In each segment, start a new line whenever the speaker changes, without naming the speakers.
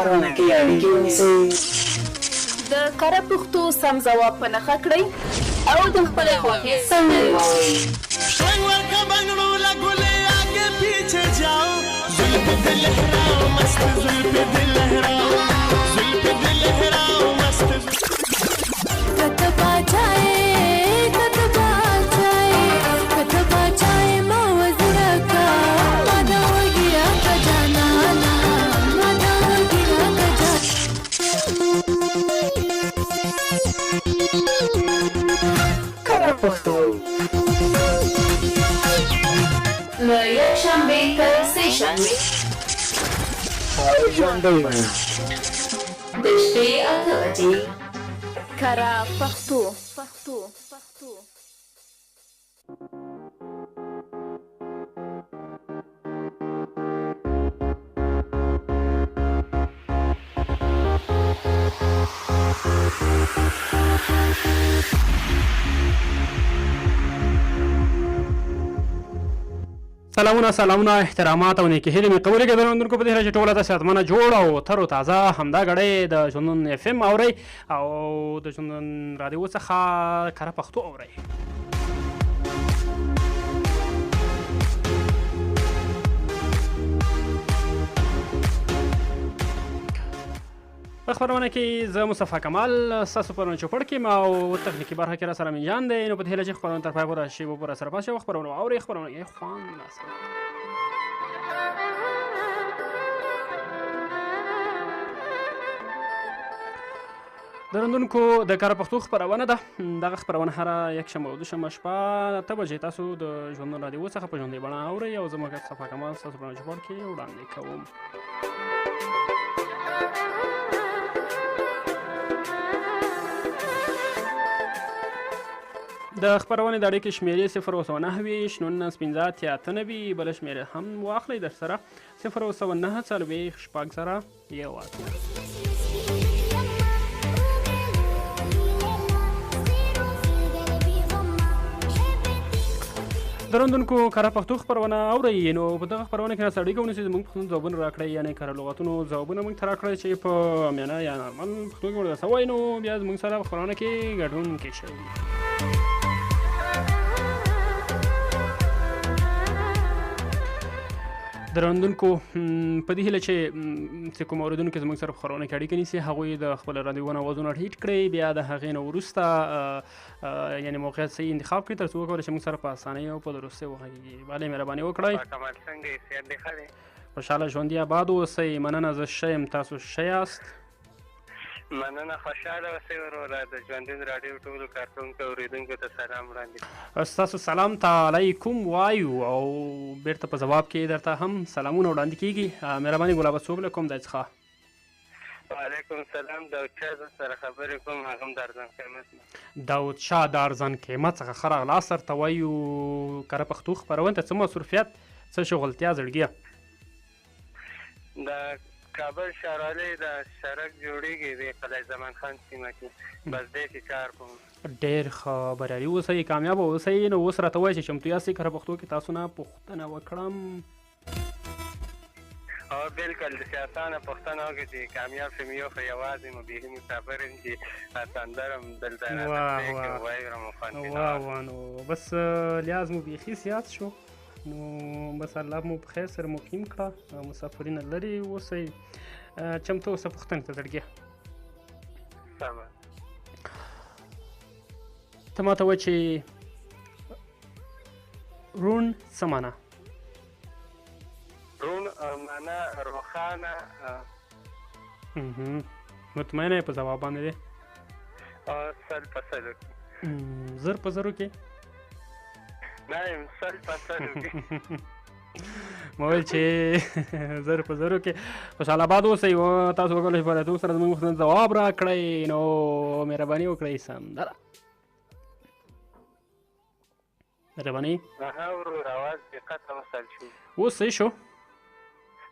خپرونه کې اړیکې ونیسئ.
د کره پښتو سم ځواب په نښه کړئ او د خپلې خوښې سندرې واورئ.
شرنګ ورکه بنګړو له ګلې آګې پیچھے جاؤ زلف دې لهراو مست زلف دې لهراو زلف دې لهراو مست.
کتبا چای کتبا چای کتبا چای ما وزره کا ما دا وګیا کا جانانا ما دا وګیا کا جان.
کره پښتو
له یکشنبې تر سې شنبې
او ژوندۍ وي.
د شپې 8 بجې. کره پښتو.
سلامونه سلامونه، احترامات او نیکې هیلې مې قبولې کړئ درنو په دې هیله چې ټوله تاسو صحتمنه جوړ او تر او تازه همدا ګړۍ د ژوندون اف ام اورئ او د ژوندون رادیو څخه کره پښتو اورئ. په خپرونه کې زه مصطفی کمال ستاسو په چوپړ کې ما او تخنیکي برخه کې را سره امین جان دی. نو په دې هیله چې خپرونه تر پای پورې شیبو پورې سره پاتې شئ او خپرونه واورئ، خپرونه یې خوند راسره. درندونکو د کره پښتو خپرونه ده. دغه خپرونه هره یکشنبه او دوشنبه شپه 8 بجې تاسو د ژوندون رادیو څخه په ژوندۍ بڼه اورئ او زه مصطفی کمال ستاسو په چوپړ کې وړاندې کوم. د خپرونې د اړیکې شمېرې 029 19 5 98، بله شمېره هم واخلئ در سره 009 40 6 1. درندونکو کره پښتو خپرونه اورئ. نو په دغه خپرونه کې راسره اړیکه ونیسئ، زموږ پوښتنو ځوابونه راکړئ، یعنې کره لغتونو ځوابونه موږ ته راکړئ چې په عامیانه یا نارمل پښتو کې ورته وایي، نو بیا زموږ سره په خپرونه کې ګډون کې شئ. درندونکو په دې هیله چې چې کوم اورېدونکي زموږ سره په خپرونه کې اړیکه نیسي هغوی د خپل رادیوونو آوازونه ټیټ کړئ، بیا د هغې نه وروسته یعنې موقعیت صحیح انتخاب کړئ ترڅو وکولی شي موږ سره په اسانۍ او په درستۍ وغږېږي. بله مهرباني وکړئ.
کمال څنګه یې، صحت دې ښه دی؟
خوشحاله ژوندي اباد اوسئ. مننه، زه ښه یم، تاسو ښه یاست؟
مننه، خوشحاله اوسئ وروره. د ژوندون راډیو ټولو کارکوونکو اورېدونکو ته سلام وړاندې.
ستاسو سلام ته علیکم وایو او بیرته په ځواب کې درته هم سلامونه وړاندې کیږي. مهرباني ګلابه څوک له کوم ځای څخه؟
وعلیکم سلام، داود شاه سره خبرې کوم، هغه هم د ارزان قیمت نه.
داود شاه د ارزان قیمت څخه، ښه راغلاست درته وایو. کره پښتو خپرونې ته څه مصروفیت، څه شغلتیا زړګیه؟
د کابل ښاروالۍ د سړک جوړېږي د قلعه زمان خان سیمه کې، بس دې کې کار کوم.
ډېر ښه، بریالي اوسئ، کامیاب اوسئ. نو اوس راته ووایئ چې چمتو یاستئ کره پښتو کې تاسو نه پوښتنه وکړم؟
او بالکل، داسې اسانه پوښتنه وکړه چې کامیاب شم. یو خو یوازې مو بیخي مسافر یم چې سندره هم دلته راته پرې کړې واورم او خوند ترې
واه واه، نو بس لیاز مو بیخي زیات شو. نو بس الله مو په خیر سره مقیم کړه، مسافرینه لرې اوسئ. چمتو اوسه پوښتنې ته زړګیه.
سمه.
ته ماته وایه چې روڼ څه معنا؟
روڼ معنا روښانه.
مطمئنه یې په ځواب باندې دی؟
100 په 100 کې.
1000 په 1000 کې؟
نه یم 100 په 100 کې.
ما ویل چې 1000 په 1000 کې. خوشحال اباد اوسئ. تاسو وکولی شئ په راتلو سره زموږ پوښتنې ځواب راکړئ. نو مهرباني وکړئ سندره. مهرباني.
ها ورور، اواز دې قطع وصل شو.
اوس صحیح شو؟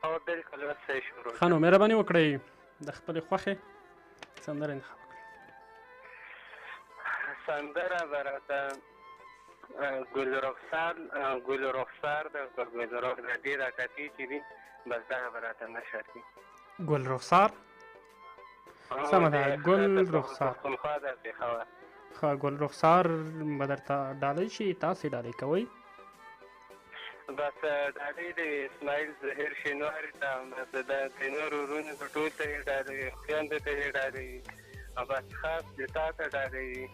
او بالکل اوس صحیح شو ورور.
ښه، نو مهرباني وکړئ د خپلې خوښې سندره انتخاب کړئ.
سندره به راته ګل رخسار، ګل رخسار د ګل رخ د دې دا ټپې چې دي بس دغه به راته نشر کړي.
ګل رخسار. سمه ده، ګل رخسار.
پښتونخوا ده، پېښور.
ښه، ګل رخسار به درته ډالۍ شي. تاسې ډالۍ کوئ؟
بس ډالۍ دی اسماعیل ظهیر شینواري ته، بس د نورو وروڼو ته ټول ته یې ډالۍ، خویندو ته یې ډالۍ، او بس خاص د تا ته ډالۍ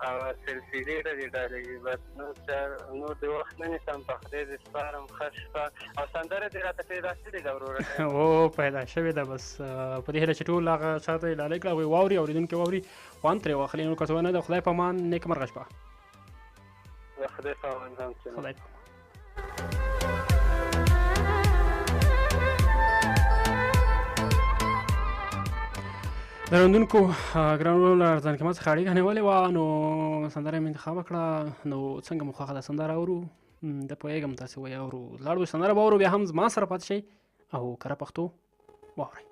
او سلسلې ته دې ډالۍ. بس نور نور د وخت نه نیسم، په خدای دې سپارم. ښه شپه، او سندره دې راته پیدا کړې ده وروره؟
او پیدا شوې ده. بس په دې هیله چې ټول هغه چا ته یې ډالۍ کړه، هغوی واوري، اورېدونکي واوري، خوند ترې واخلي. نور که څه نه، د خدای په امان، نېکمرغه شپه.
د خدای په امان هم.
خدای په امان. دروندونکو ګران ورور له ارزان قیمت څخه اړیکه نیولې وه، نو سندره مې انتخاب کړه. نو څنګه مو خوښه ده سندره اورو؟ د پوهېږم تاسې وایي اورو. لاړ به سندره به اورو، بیا هم زما سره پاتې شئ او کره پښتو واورئ.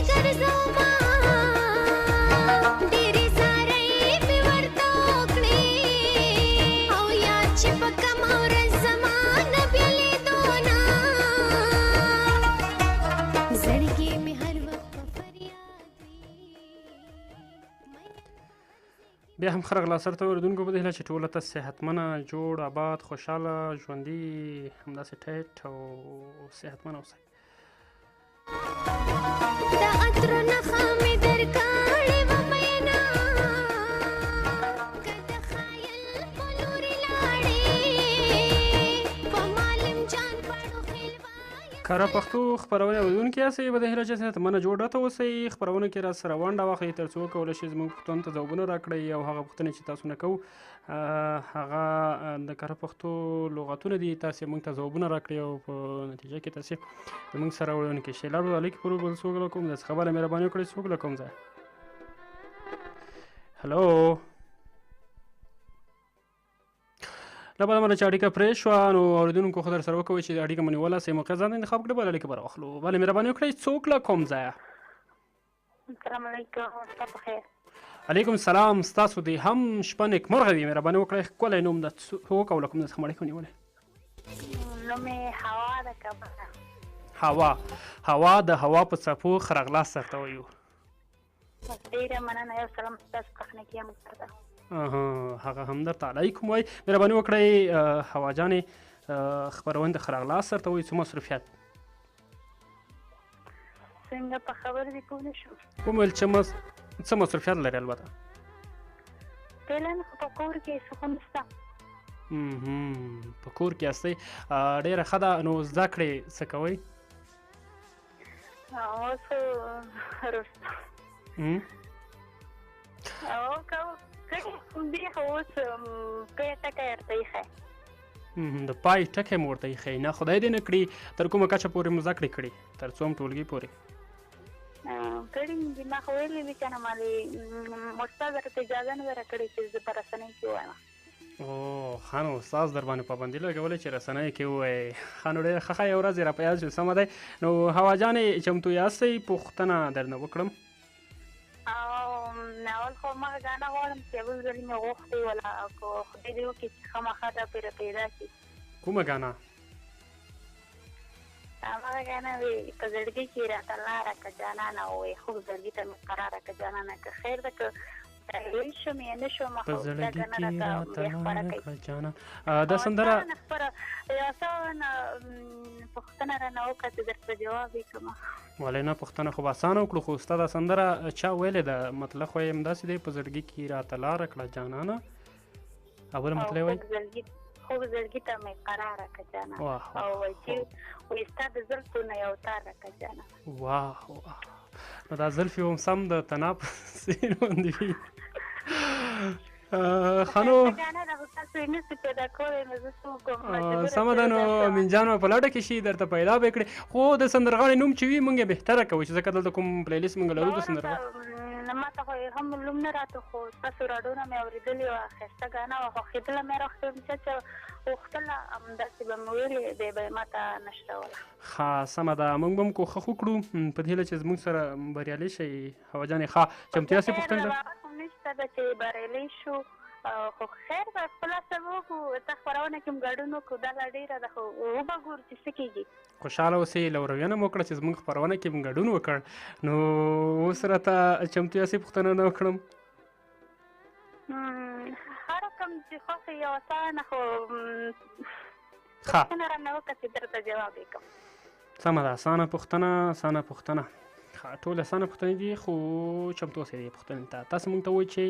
ګرځوما، ډېرې زارۍ مې ورته وکړې، او یاد چې په کومه ورځ زما نه بېلېدو نه، زړګی مې هر وخت په فریاد وي.
بیا هم ښه راغلاست درته اورېدونکو، په دې هیله چې ټوله ته صحتمنه، جوړ، آباد، خوشحاله، ژوندي، همداسې ټیټ او صحتمنه اوسئ.
د عطرو نښه مې درکړې وه مینا، که د خیال په لوري لاړې، په معلم جان پاړو خېل وایه.
کره پښتو خپرونې اورېدونکي یاستئ، په دې هیله چې صحتمنه جوړ راته اوسئ. خپرونه کې را سره ونډه واخلئ تر څو وکولی شئ زموږ پوښتنو ته ځوابونه راکړئ، او هغه پوښتنې چې تاسو نه کوو هغه د کره پښتو لغتونه دي، تاسې موږ ته ځوابونه راکړئ او په نتیجه کې تاسې زموږ سره وړونکي شئ. لاړو اړیکې پورې بل څوک له کوم ځای څخه؟ بله مهرباني وکړئ، څوک له کوم ځای؟ هلو. له بده مرغه چې اړیکه پرې شوه. نو اورېدونکو خو در سره وکوئ چې اړیکه مو نیوله، صحیح موقع ځان ته انتخاب کړئ، بله اړیکه به راواخلو. بله مهرباني وکړئ، څوک له کوم ځایه؟
السلام علیکم، شپه په خیر.
علیکم سلام، ستاسو دې هم شپه نیکمرغه وي. مهرباني وکړئ، ښکلی نوم د څوک او له کوم ځای څخه مو اړیکه نیولې؟
نوم مې هوا ده، کابل.
هوا، هوا د هوا په څپو ښه راغلاست درته وایو.
ډېره مننه، یو سلام ستاسو تخنیکي همکار ته.
هغه هم درته علیکم وایي. مهرباني وکړئ هوا جانې، خپرونې د ښه راغلاست درته وایي. څه مصروفیت؟
څنګه په خبرې دې پوه نه شوم.
ومې ویل چې څه مصروفیت لري؟ البته
فعلا خو په کور کې څه خو نشته.
په کور کې یاستئ، ډېره ښه ده. نو زده کړې څه کوئ؟
اوس وروسته او کړي دي، خو اوس پی ټکی ورته ایښی.
د پای ټکی مو ورته ایښی؟ نه، خدای دې نه کړي. تر کومه کچه پورې مو زده کړې کړي، تر څوم ټولګي پورې؟
کړي مې دي، ما خو ویلي دي که نه، ما دې استاد راته اجازه نه ده راکړې چې زه په رسنۍ کې ووایم.
او ښه، نو استاد در باندې پابندي لګولې چې رسنۍ کې ووایې. ښه، نو ډېره ښه، ښه یوه ورځ یې را په یاد شو. سمه دی. نو هوا جانې، چمتو یاستئ پوښتنه درنه وکړم؟
او اول خو ما ګانه غواړم چې اول ځل مې غوښتې ولا، که خدای دې وکړي چې خامخا دا پرې پیدا شي.
کومه ګانه؟
هغه ګانه وي په زړګي کې راته لاره که جانانه، وې خوږ زړګي ته مې قراره که جانانه، که خیر ده که ویل شوم یا نه شوم،
په
خو دا
زړګي
ګانه
کې
راته
راته
بیا خپره
لاره
کړئ.
کړه جانان. دا سندره
خپره یو څه پوښتنه رانه وکړه چې درته جواب یې کړم.
ولې نه، پوښتنه خو به اسانه وکړو، خو ستا دا سندره چا ویلې ده؟ مطلب خو یې همداسې دی، په زړګي کې راته لاره کړه جانانه، اوله مطلع یې وایي.
خوږ زړګي ته مې قراره که جانانه،
واه
او وایي چې وایي ستا د زلفو نه یو تار که جانانه.
واه واه، نو دا زلفې هم سم د تناب څېر باندې وي. ښه نو سمه ده. نو امین جان به په لټه کې شي، درته پیدا به یې کړي، خو د سندرغاړي نوم چې وي موږ یې بهتره کوو، چې ځکه دلته کوم پلی لیست موږ لرو د سندرغاړي.
ما ته خو یې هم لوم نه راته، خو ستاسو راډیو مې اورېدلې وه، ښایسته ګانا وه، خوښېدله مې، راغوښتل چې غوښتله همداسې به مې ویلې، بیا به یې ما ته نشروله.
ښه، سمه ده، موږ به هم کوښښ وکړو په دې هیله چې زموږ سره بریالي شئ. هوا جانې، ښه، چمتو یاستئ پوښتنې ته؟
نشته ده چې بریالي شو، خو خیر به خپل هڅه وکړو. ته خپرونه کې هم ګډون وکړو، دا لا ډېره ده، خو وبه ګورو چې څه کېږي.
خوشحاله اوسئ، لوروینه مو وکړه چې زموږ خپرونه کې مو ګډون وکړ. نو اوس راته چمتو یاستئ پوښتنه نه وکړم؟
هر رقم چې خوښ یې، یو اسانه خو
ښه
پوښتنه رانه وکړه چې درته جواب یې کړم.
سمه ده، اسانه پوښتنه، اسانه پوښتنه. ښه، ټول اسانه پوښتنې دي، خو چمتو اوسئ دې پوښتنې ته. تاسو موږ ته ووایئ چې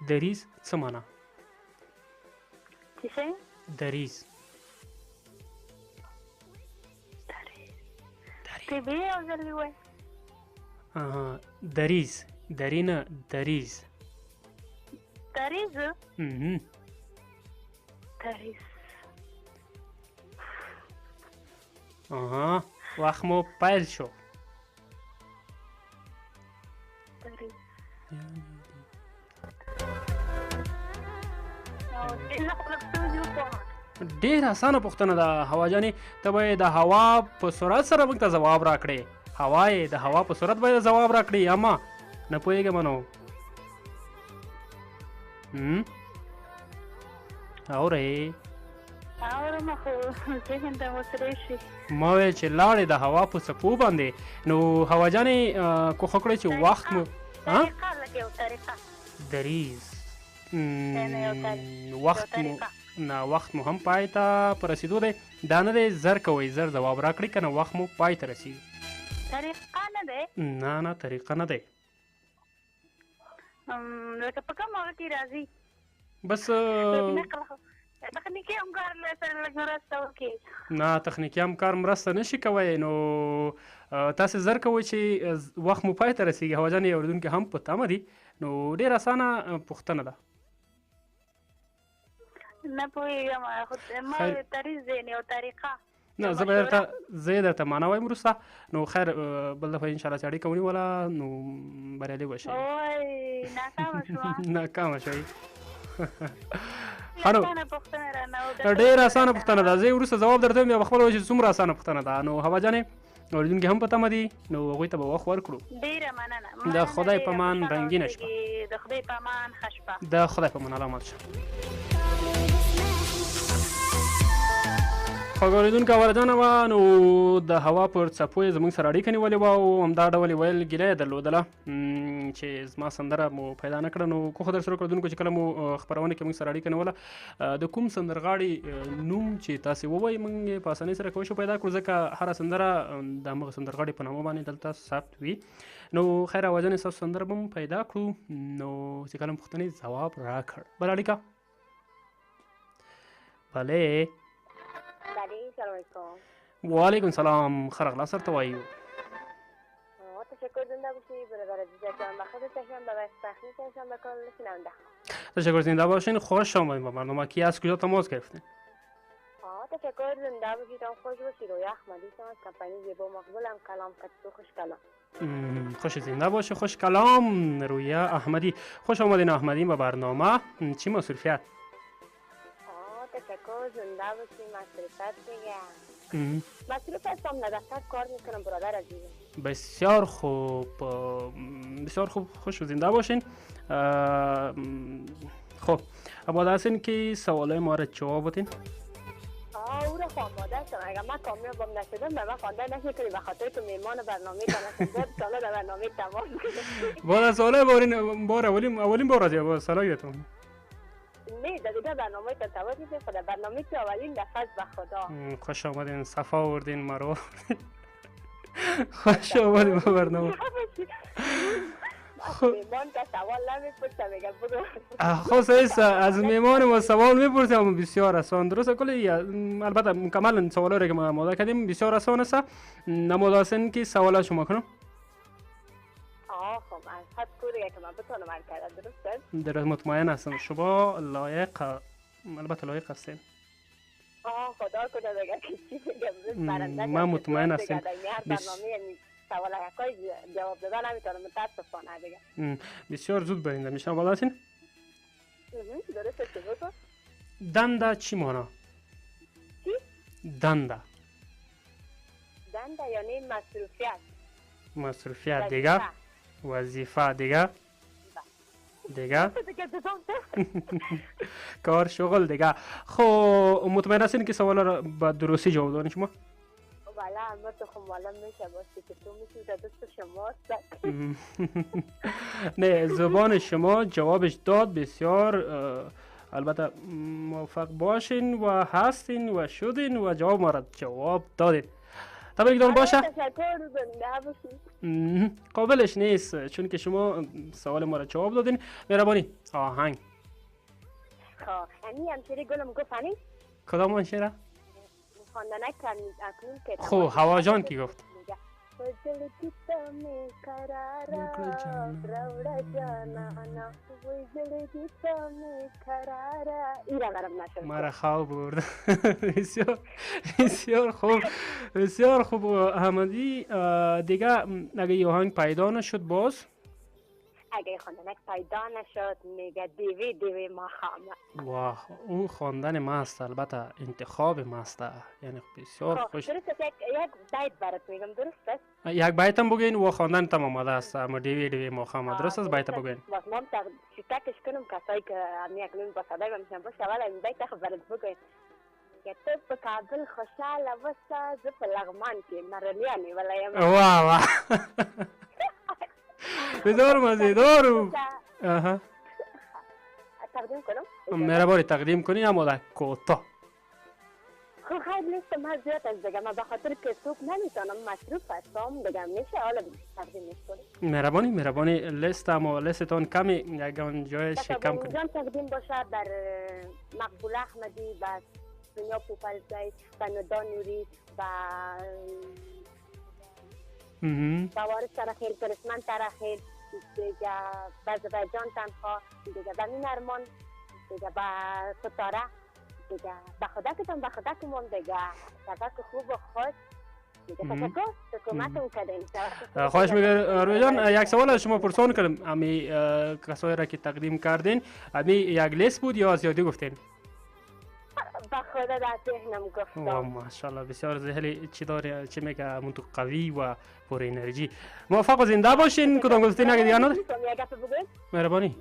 دریځ څه معنا؟
څه شی؟
دریځ.
ته بیا یو ځل ووایه.
دریځ، دری نه، دریځ.
دریځ؟ دریځ.
وخت مو پیل شو.
دریځ.
ډېره اسانه پوښتنه ده هوا جانې، ته به یې د هوا په سرعت سره موږ ته ځواب راکړې. هوا یې، د هوا په صورت باید ځواب راکړي. اما نه پوهېږم نو اورې؟
اورم، خو ذهن ته مو سرې شي.
ما ویل چې لاړې د هوا په څپو باندې. نو هوا جانې، کوښښ وکړئ چې وخت مو
طریقه لکه یو طریقه
دریز
نه،
وخت مو نه، وخت مو هم پای ته په رسېدو دی. دا نه دی، زر کوئ، زر ځواب راکړئ، که نه وخت مو پای ته رسېږي.
طریقه نه دی؟
نه نه، طریقه نه دی.
لکه په کوم هغه کې راځي؟
بس
تخنیکي همکار له سره لږ مرسته وکړي.
نه، تخنیکي همکار مرسته نشي کوی. نو تاسې زر کوئ چې وخت مو پای ته رسېږي. هوا جانې، اورېدونکي هم په تمه دي. نو ډېره اسانه پوښتنه ده.
نه پوهېږم، خو ما طریز دی، یو طریقه.
نه، زه به درته زه یې درته معنا وایم وروسته. نو خیر، بل دفعه انشاءالله چې اړیکه ونیوله نو بریالي به شئ.
وای، ناکامه شوم.
ناکامه شئ. ښه، نو ډېره اسانه پوښتنه ده. زه یې وروسته ځواب درته وایم، بیا به خپله وایي چې څومره اسانه پوښتنه ده. نو هوا جانې، اورېدونکي هم په تمه دي، نو هغوی ته به وخت ورکړو.
ډېره مننه.
د خدای په مان، رنګینه شپه.
د خدای په مان، ښه شپه.
د خدای په مان، الله شه. خوږ اورېدونکو، اورېدنه وه. نو د هوا پر څپو یې زموږ سره اړیکه نیولې وه او همدا ډول یې ویل، ګیله یې درلودله چې زما سندره مو پیدا نه کړه. نو کوښښ در سره وکړو چې کله مو خپرونه کې موږ سره اړیکه نیوله، د کوم سندرغاړي نوم چې تاسې ووایئ، موږ یې په اسانۍ سره کولی شو پیدا کړو، ځکه هره سندره د همغه سندرغاړي په نامه باندې دلته ثبت وي. نو خیر، اواجانې، ستاسو سندره به مو پیدا کړو. نو چې کله مو پوښتنې ځواب راکړ. بله اړیکه. بله.
بله، سلام علیکم.
وعلیکم سلام، ښه راغلاست درته وایو.
تشکر، زنده باشی برادر عزیز جان، و خود تهیان و تخنیکشان و کل شنونده.
تشکر، زنده باشین، خوش آمدین با برنامه. کی از کجا تماس گرفتین؟
تشکر، زنده باشید، خوش باشید. رویا احمدی از کمپانی زیبا مقبولم کلام کتو خوش کلام.
خوش زنده باشه، خوش کلام رویا احمدی. خوش آمدین احمدی به برنامه. چی مصروفیت؟
تشکر، زنده باشی. مصروفیت دیگه مصروف هستم، نه دفتر کار میکنم برادر عزیزم.
بسیار خوب، بسیار خوب، خوش و زنده باشین. خب، آماده هستین که سوالای ما را جواب بدین؟
او را خو آماده هستم. اگر من کامیابم نشدم به من خوانده نمیکنی، به خاطر که میمان برنامه تا نشد سالا در برنامه تمام.
باز سوالای بارین بار اولین بار از سوالای تون.
نه، در دیگه برنامه تا تماس نیست، خدا برنامه که اولین دفعه به خدا.
خوش آمدین، صفا آوردین مرا. خوش آمدین به برنامه.
میمان تا سوال نمیپرسه، میگم بگو.
خب سیس، از میمان ما سوال میپرسیم، بسیار آسان، درست کلی. البته مکمل سوالا را که ما آماده کردیم بسیار آسان است. نموده هستین که سوال شما کنم؟
خب از حد کوریه که من بتونم حل کردم، درست است؟
درست، مطمئن هستم شما لایق، البته لایق هستین.
خدا کنه دیگه که چی بگم، برنده
من مطمئن هستم.
هر برنامه سوال های جواب دادن نمیتونم متاسفانه دیگه.
بسیار زود برنده میشم. بالا هستین؟
درست است. بگو.
دنده چی معنا؟
چی؟
دنده.
دنده یعنی مصروفیت.
مصروفیت دیگه؟ وظیفه دیگه؟ دیگه؟ کار، شغل دیگه. خب مطمئن هستین که سوال را به درستی جواب دادین شما؟
بله، اما تو خب معلوم میشه واسه که تو میشه دست شماست.
نه، زبان شما جوابش داد. بسیار البته موفق باشین و هستین و شدین و جواب ما را جواب دادین. تبریک باشه.
تشکر، زنده باشین.
قابلش نیست، چون که شما سوال ما را جواب دادین. مهربانی، آهنگ.
خب انی همشیره گلم گفت انی؟
کدام همشیره؟
خوانده نکردم اکنون که
خب هوا جان کی گفت؟
زړګي ته مې قراره راوړه جانانه، وای زړګي ته مې قراره. ایرا برم نشد.
مرا خواب برد. بسیار بسیار خوب، بسیار خوب احمدی. دیگه اگه یه آهنگ پیدا نشد باز؟
اگه خواندنک پیدا نشد میگه دیوی دیوی ما خامه.
واه، او خواندن ما است، البته انتخاب ما است، یعنی بسیار خوش.
درست است. یک بیت برات میگم، درست است؟
یک بیت هم بگوین و خواندن تمام آماده است. اما دیوی دیوی ما خامه، درست است؟ بیت بگوین.
باز ما چیتکش کنم، کسایی که همی اکنون با صدای من میشنن باشه، اول این بیت خو برات بگوین که ته په کابل خوشحاله وسه، زه په لغمان کې مرلیان نیولی یم.
واه واه، بسیار مزیدار. آها.
تقدیم کنم؟
مهربانی تقدیم کنی، اما در کوتاه.
خب خیر نیست، من زیاد از دیگه من به خاطر که صبح نمیتونم، مصروف هستم دیگه، میشه حالا تقدیم کنم؟
مهربانی مهربانی. لیست اما لیستتون کمی یگان جای کم کنی.
جان تقدیم باشه بر مقبول احمدی، بر دنیا پوپلزی، و ندا نوری، و وارث ترخیل، کرسمن ترخیل دیگه، به جان تنها دیگه، به مین ارمان دیگه، به ستاره دیگه، به خدا کتم، به خدا کمم دیگه. شبک خوب و خوش دیگه. تشکر که کمکم کردین.
خواهش میگم روی جان. یک سوال از شما پرسان کردم، امی کسایی را که تقدیم کردین، امی یک لیست بود یا زیادی گفتین؟
به خدا در ذهنم گفتم.
و ماشاءالله، بسیار ذهنی چی داره، چی میگه، تو قوی و پر انرژی. موفق و زنده باشین. کدام گفتین اگه دیگه نداری؟ مهربانی.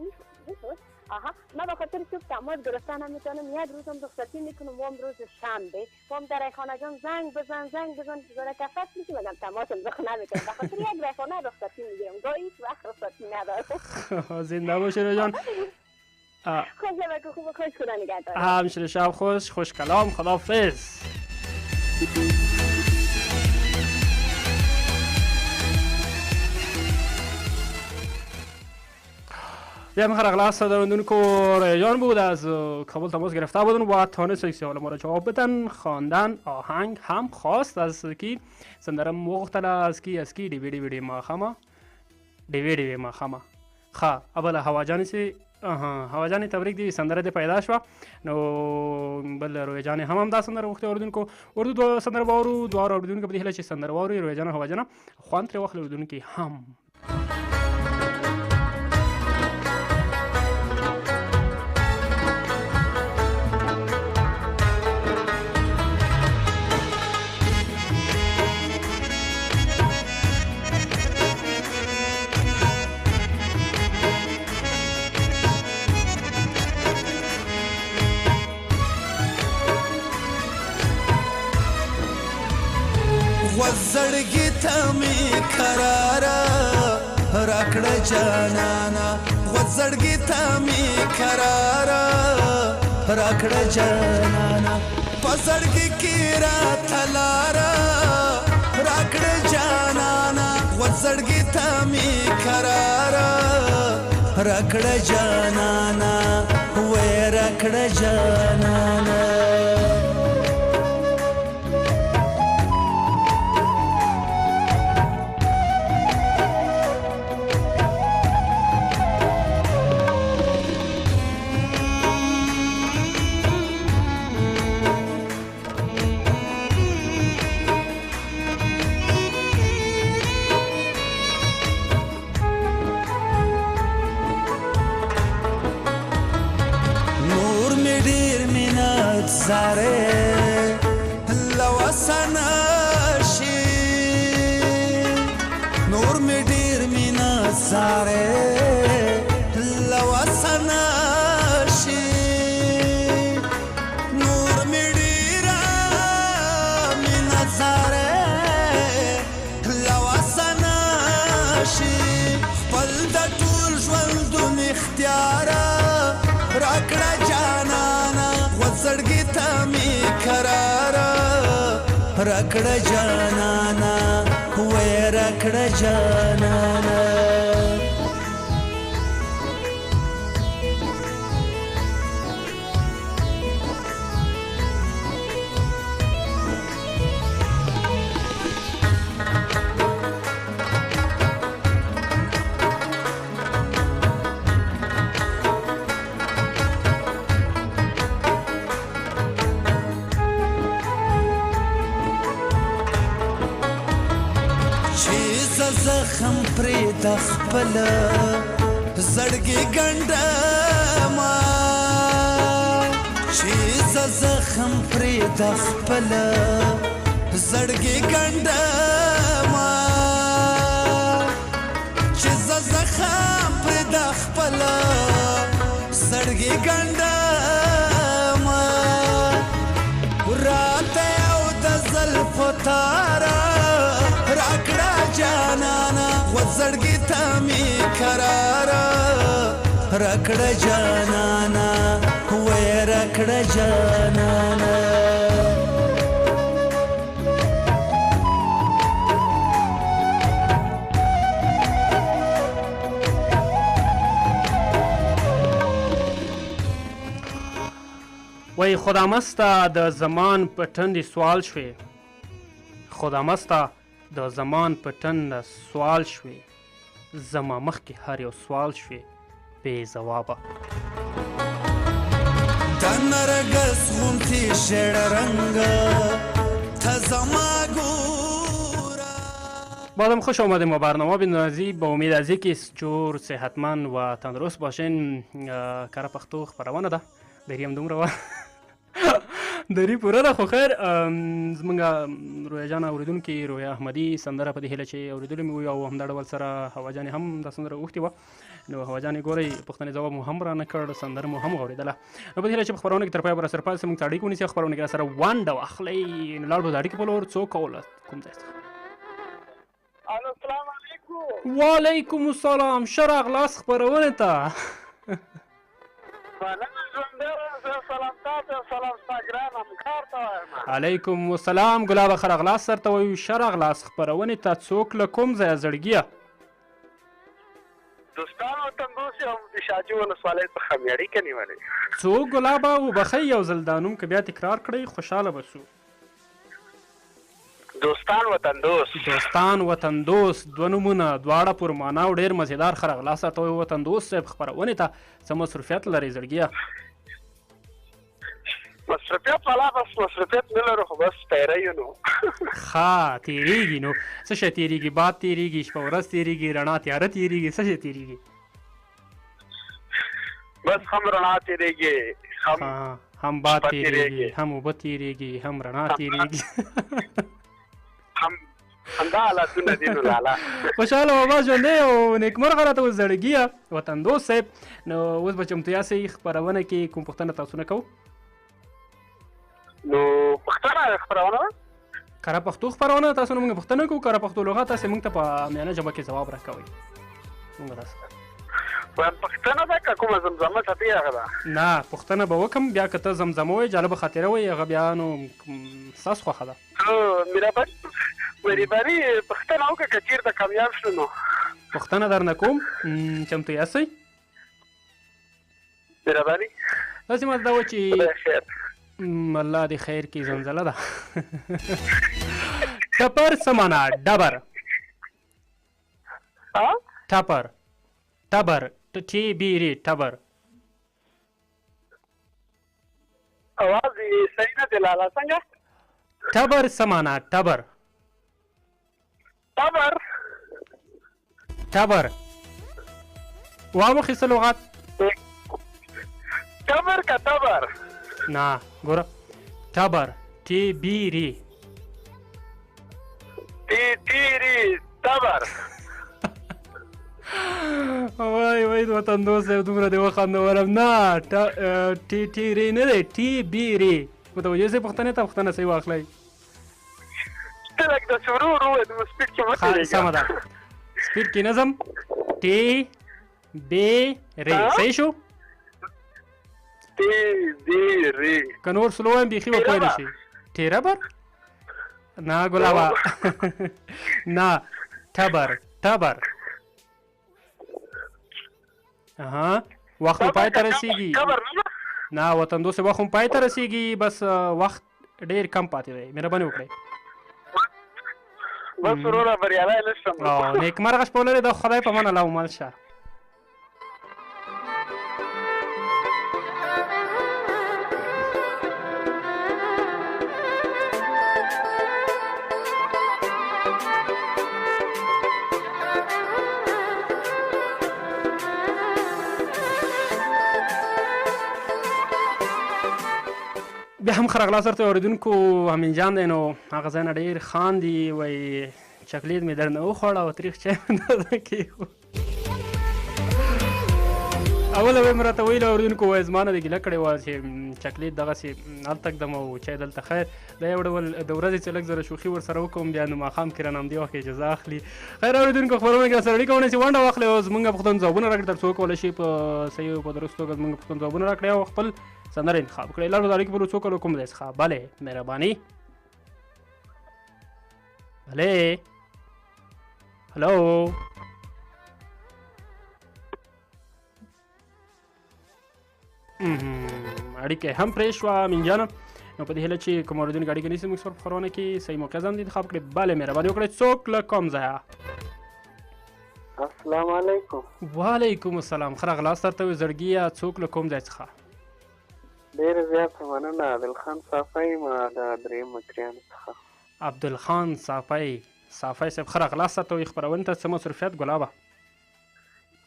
آها، من به خاطر صبح تماس گرفتن نمیتونم، یک روزم رخصتی میکنم و هم روز شنبه و هم در ریخانه جان زنگ بزن زنگ بزن زره کفس میشیم، میگم تماسم بخ نمیتونم، به خاطر یک ریخانه رخصتی میگیرم، گاهی هیچ وقت رخصتی ندارم.
زنده باشین جان.
خوش خوب خوش، خدا نگهدار.
همچنین، شب خوش، خوش کلام، خداحافظ. بیا مخ راغلاست درندونکو ریجان بود، از کابل تماس گرفته بودن و تانست یک سوال ما را جواب بدن. خواندن آهنگ هم خواست از کی، سندره مغتله از کی، از کی ډیوی ډیوی ډی ماخامه، ډیوی ډیوی ماخامه. ښه، اوله هوا جانې چې اها، هوا جانې تبریک دی، سندره دې پیدا شوه. نو بل روی جانې هم همدا سندره غوښتې. اورېدونکو، اردو دوه سندره به اورو، دواړو اورېدونکو په دې هیله چې سندره واوري. روی جان او هوا جانه خوند ترې واخلي، اورېدونکي هم.
وزړګي ته مې قراره راکړه جانانا، وزړګي ته مې قراره راکړه جانانا، په زړګي کې راته لاره راکړه جانانا، وزړګي ته مې قراره راکړه جانانا، وې راکړه جانانا. نور مې ډیر مینت زاره لوسنه شي، نور مې ډیر مینت زاره لوسنه شي، نور مې ډیر مینت زاره لوسنه شي، خپل د ټول ژوندون اختیاره راکړه جانانا، وزړګي ته مې قراره راکړه جانانا، وې راکړه جانانا. چې زه زخم پرې د خپل زړګي ګنډما چې زه زخم پرې د خپل زړګي ګنډما چې زه زخم پرې د خپل زړګي ګنډما راته یو د زلفو تاره راکړه جانانه غوځړګي ته مې کراره راکړه جانانه وې راکړه جانانه.
وای خدا مسته د زمان په ټندې سوال شوې، خدا مسته د زمان په ټنده سوال شوې، زما مخکې هر یو سوال شوې بې ځوابه.
د نرګس غوندې ژېړ رنګ ته زما ګوره.
بازم خوش آمدیم با برنامه بینازی با امید از اینکه جور صحتمند و تندرست باشین. کره پښتو خپرونه ده، دریم دومره وه دری پوره ده، خو خیر. زمونږ رویا جان اورېدونکي رویا احمدي سندره په دې هیله چې اورېدلې مې وي او همدا ډول سره هوا جانې هم دا سندره غوښتې وه، نو هوا جانې ګورئ پوښتنې ځواب مو هم رانه کړ، سندره مو هم واورېدله. نو په دې هیله چې په خپرونه کې تر پایه به راسره پاتې سئ، موږ ته اړیکه ونیسئ، خپرونه کې راسره ونډه واخلئ. نو لاړ به د اړیکې په لور، څوک او له کوم ځای څخه؟
الو السلام علیکم.
وعلیکم السلام، ښه راغلاست خپرونې ته.
مننه ژوندی اوسې، سلام تاته او سلام ستا ګران همکار ته وایم.
علیکم السلام ګلابه، ښه راغلاست درته وایو. ښه راغلاست خپرونې ته. څوک له کوم ځایه زړګیه؟
دوستان وطن دوست یم، د شاجي ولسوالۍ څخه مې اړیکه نیولې.
څوک ګلابه؟ وبخښئ یو ځل دا نوم که بیا تکرار کړئ خوشحاله به سو.
دوستان وطن دوست.
دوستان وطن دوست، دوه نومونه دواړه پر معنا او ډېر مزیدار. ښه راغلاست راته وایو وطن دوست صاحب خپرونې ته. څه مصروفیت لرئ زړګیه؟
مصروفیت والا بس مصروفیت نه لرو، خو بس پیره یو نو.
ښه تېرېږي نو. څه شی تېرېږي؟ باد تېرېږي، شپه ورځ تېرېږي، رڼا تیاره تېرېږي، څه شی تېرېږي؟
بس هم رڼا تېرېږي،
هم باد تېرېږي، هم اوبه تېرېږي، هم رڼا تېرېږي،
هم همدا حالتونه دي نو لالا.
خوشحاله بابا ژوندی او نېکمرغه راته اوس زړګیه وطن دوست صاحب. نو اوس به چمتو یاستئ خپرونه کې کوم پوښتنه تاسو نه کوو؟
نو پوښتنه خپرونه ده؟
کره پښتو خپرونه تاسو نه موږ پوښتنه کوو، کره پښتو لغت تاسې موږ ته په عامیانه ژبه کې ځواب راکوئ. موږ تاسو
پوښتنه ده که کومه زمزمه ټپې هغه ده؟
نه پوښتنه به وکم، بیا که ته زمزمه وایې جالبه خاطره وایې، هغه بیا نو ستاسو خوښه ده.
مهرباني پوښتنه وکړه که چېرته کامیاب شو نو.
پوښتنه درنه کوم، چمتو یاستئ؟
مهرباني.
داسې ماته دا وایي چې الله دې خیر کړي، زنځله ده. ټپر څه معنا؟ ډبر. ټپر ټبر ټي بي ري ټبر.
اواز یې صحیح نه دی لالا، څنګه؟
ټبر څه معنا؟ ټبر
ټبر
ټبر وامخې څه لغت؟
ټبر که تبر؟
نه ګوره ټبر ټي بي ري
ټي ټي ري تبر.
وای وای وطن دوست صاحب دومره دې وخندولم. نه ټي ټي ري نه دی، ټي بي ري. متوجه سئ پوښتنې ته، پوښتنه صحیح واخلئ.
ته لږ داسې ورو ورو ووایه، دومره سپیډ کې مه تېرېږه.
سمه ده، سپیډ کې نه ځم. ټي بي ري صحیح شو؟
ټي بي ري.
که نور سلو وایم بیخي به پوه نه شي. ټي ربر؟ نه ګلابه نه، ټبر ټبر. اها وخت مو پای ته رسېږي. نه وطن دوست وخت مو پای ته رسېږي، بس وخت ډېر کم پاتې دی، مهرباني وکړئ.
بس وروره بریالی نه شم.
نېکمرغه شپه ولرې، د خدای په منه الله مو مل شه. بیا هم ښه راغلاست ورته اورېدونکو. امین جان دی، نو هغه ځای نه ډېر خاندي، وایي چاکلیټ مې درنه وخوړه او تریخ چای مې درته کېښود. اوله به مې راته ویل اورېدونکو، وایي زما نه دې ګیله کړې وه چې چاکلیټ دغسې هلته ږدم او چای دلته. خیر، دا یو ډول د ورځې چې لږ زره شوخي ورسره وکړم، بیا نو ماښام کې رانه همدې وخت اجازه اخلي. خیر اورېدونکو، خپرونه کې راسره اړیکه ونیسئ، ونډه واخلئ او زموږ پوښتنو ځوابونه راکړئ، تر څو وکولی شئ په صحیح او په درست توګه زموږ پوښتنو ځوابونه راکړئ او خپل سندره انتخاب کړئ. لار به د اړیکې په لور څوک له کوم ځای څخه؟ بله مهرباني. بله، هلو. اړیکه هم پرې شوه امین جانه. نو په دې هیله چې کوم اورېدونکي اړیکه نیسي موږ سره په خپرونه کې صحیح موقع ځان انتخاب کړي. بله مهرباني وکړئ، څوک له کوم ځایه؟
السلام علیکم.
وعلیکم السلام، ښه راغلاست درته وي زړګیه، څوک له کوم ځای څخه؟
ډېره زیاته مننه، عادل خان صافی یم د دریم مکریانو څخه.
عبدالخان صافی، صافی صاحب ښه راغلاست درته وي خپرونې ته. څه مصروفیت ګلابه؟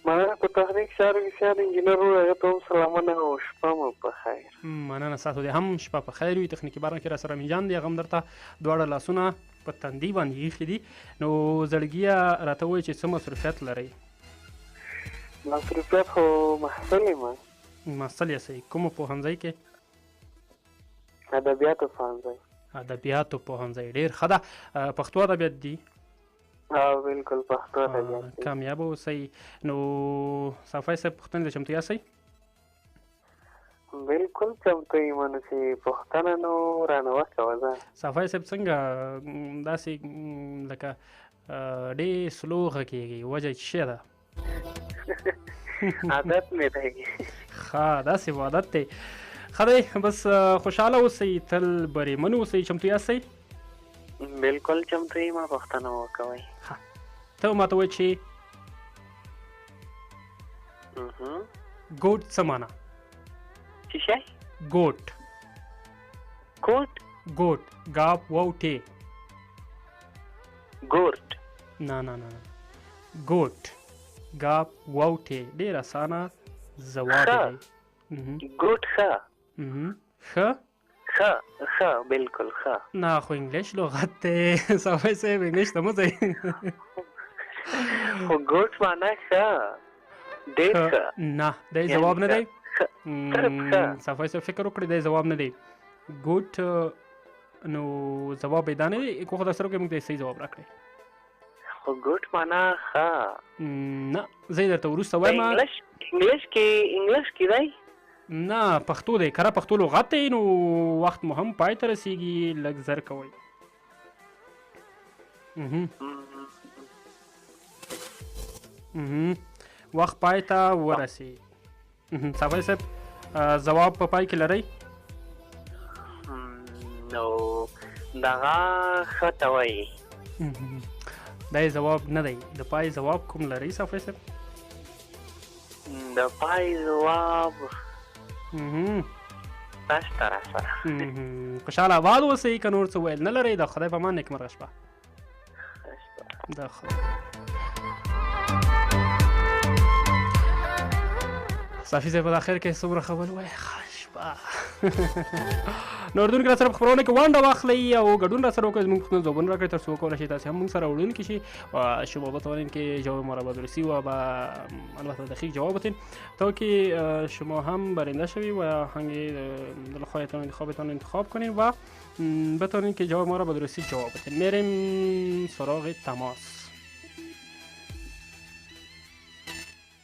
مننه، په تخنیک چارو کې سیال انجینر ورور هغه ته هم سلامونه او شپه مو په خیر.
مننه، ستاسو دې هم شپه په خیر وي. تخنیکي برخه کې راسره امین جان دی، هغه هم درته دواړه لاسونه په تندي باندې ایښي دي. نو زړګیه راته ووایه چې څه مصروفیت لرئ؟
مصروفیت خو محصل یم.
محصل یاستئ، کوم پوهنځی کې؟
ادبیاتو پوهنځی.
ادبیاتو پوهنځی، ډېر ښه ده. پښتو ادبیات دي؟
او بالکل پښتو ادبیات دي.
کامیاب اوسئ. نو صافی صاحب پوښتنې ته چمتو یاستئ؟
بالکل چمتو یم، نو چې پوښتنه نو رانه وکوه ځه.
صافی صاحب څنګه داسې لکه ډېر سلو غږېږي، وجه یې څه ده؟
عادت مې دی.
ښه، داسې عادت دی. ښه دی، بس خوشحاله اوسئ، تل بریمن اوسئ. چمتو یاستئ؟
بالکل چمتو یم، پوښتنه وکوئ.
ښه، ته ماته وایې چې ګوټ څه معنا؟
څه شی؟
ګوټ.
کوټ؟
ګوټ، ګاف واو ټې.
ګورټ؟
نه نه نه، ګوټ، ګاف واو ټې، ډېر اسانه ځواب دی.
ګوټ ښه.
ښه
ښه ښه، بالکل ښه.
نه خو انګلیش لغت دی صافی صاحب، انګلیش ته مه ځئ.
خو ګوټ معنا ښه، ډېر ښه.
نه، دی ځواب نه دی. صافی صاحب فکر وکړئ، دی ځواب نه دی. ګوټ نو ځواب یې دا نه دی. کوښښ درسره وکړئ، موږ ته یې صحیح ځواب راکړئ.
خو ګوټ معنا ښه.
نه، زه یې درته وروسته وایم.
انګلیش کې، انګلیش کې دی؟
نه، پښتو دی، کره پښتو لغت دی. نو وخت مو هم پای ته رسیږي، لږ زر کوئ. وخت پای ته ورسید. صافی صاحب ځواب په پای کې لرئ؟
نو دغه ښه ته وایي.
دا یې ځواب نه دی. د پای ځواب کوم لرئ صافی صاحب؟
د پای ځواب نشته راسره.
خوشحاله آباد اوسئ، که نور څه ویل نه لرئ. د خدای په امان، نیکمرغه شپه. د خدای صافي صاحب په اخر کې څومره ښه ویل، ښه شپه. نو اورېدونکي راسره په خپرونه کې ونډه واخلئ او ګډون راسره وکړئ، زموږ پوښتنو ځوابونه راکړئ، تر څو وکولی شئ تاسې هم موږ سره وړونکي شي و شما بتوانید که جواب ما را به درستی و به البته دقیق جواب بدین تا که شما هم برنده شوی و آهنگ دلخواهتان انتخابتان انتخاب کنید و بتوانید که جواب ما را به درستی جواب بدین. میریم سراغ تماس.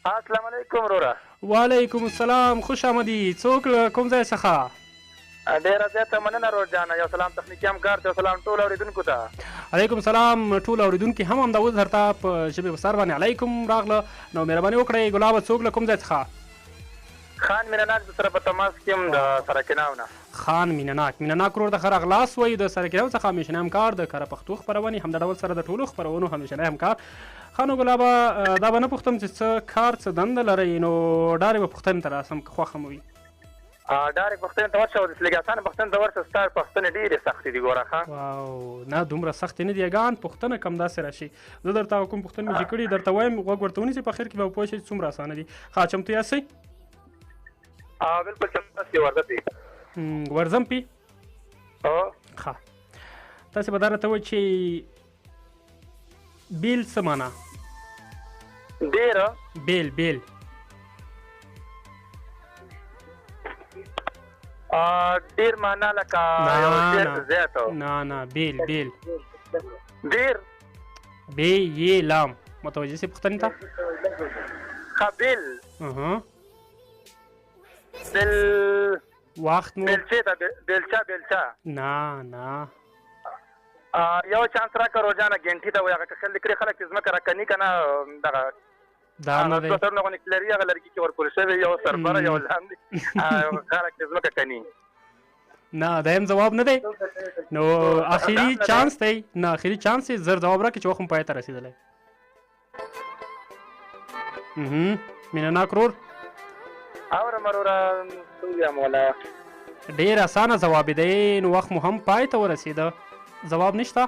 السلام علیکم وروره.
وعلیکم السلام، خوش آمدی. څوک له کوم ځای څخه؟
ډیره زیاته مننه ورور جانه، یو سلام تخنیکي همکار ته، یو سلام ټولو اورېدونکو ته.
علیکم سلام. ټول اورېدونکي هم همدا اوس درته په ژبې په سر باندې علیکم راغله. نو مهرباني وکړئ ګلابه، څوک له کوم ځای څخه؟
خان مینناک د سره په تماس کې یم د سرکیناو نه.
خان مینناک، مینناک ورور ته ښه راغلاست وایو. د سرکیناو څخه همیشنی همکار د کره پښتو خپرونې، همدا ډول سره د ټولو خپرونو همیشنی همکار. خانو ګلابه، دا به نه پوښتم چې څه کار څه دنده لرئ، نو ډارې به پوښتنې ته راسم که خوښه مو وي.
ډارې پوښتنې ته ورشه او داسې لږ اسانه پوښتنې ته ورشه، ستا پوښتنې ډېرې سختې دي ګوره. ښه
واو، نه دومره سختې نه دي، اګان پوښتنه کم داسې راشي. زه درته کوم پوښتنې مې چې کړي درته وایم، غوږ ورته ونیسئ، په اخر کې به پوه شئ چې څومره اسانه دي. ښه، چمتو یاستئ؟
بالکل چمتو یاست، ورځه پې.
ورځم پې؟
او
ښه، تاسې به دا راته ووایئ چې بیل څه معنا؟
ډیر
بیل بیل
ډیر معنا لکه یو زیات.
نه نه، بیل بیل
ډیر
بی یې لام. متوجه سي پوښتنې ته؟
ښه، بیل بیل
وخت مو
بیلچې ته، بیلچه بیلچه.
نه نه،
یو چانس راکړه روزانه. ګنټي ته وایي هغه، که خل کړي خلک چې ځمکه راکني که نه دغه
دا نه دی.
دوه سرونه غونې لري، هغه لرګي کې ورکول شوی، یو سر بره یو لاندې، خلک چې ځمکه کني.
نه، دا هم ځواب نه دی. نو اخري چانس دی. نه، اخري چانس یې، زر ځواب راکړي چې وخت مو پای ته رسېدلی. مینه ناک ورور.
اورم وروره، څه ووایم ولا.
ډېر اسانه ځواب دی. نو وخت مو هم پای ته ورسېده، ځواب نشته؟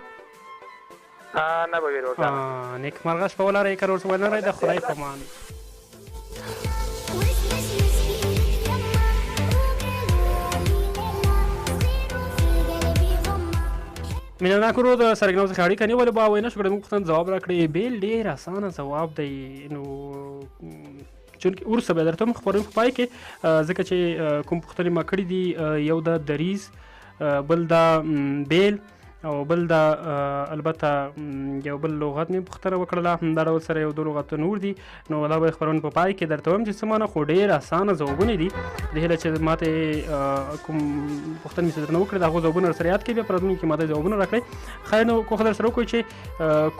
نه به وي روزانه.
نیکمرغه شپه ولرئ، که نور څه ونه لرئ، د خدای په امان. مینه ناک ورور د سرګناو څخه اړیکه نیولې وه، وینا شو کړه موږ پوښتنه ځواب راکړي. بیل ډېر اسانه ځواب دی. نو چونکه ورسته به درته هم خپرونې په پای کې، ځکه چې کوم پوښتنې ما کړې دي، یو د دریځ، بل د بیل او بل د البته یو بل لغت مې پوښتنه وکړله. همدا ډول سره یو دوه لغتونه نور دي، نو دا به خپرونې په پای کې درته وایم چې څه معنا. خو ډېر اسانه ځوابونه دي. د هیله چې ماته کوم پوښتنې مې چې درنه وکړې، د هغو ځوابونه درسره یاد کړئ، بیا په راتلونکي کې ماته ځوابونه راکړئ. خیر، نو کوښښ درسره وکړئ چې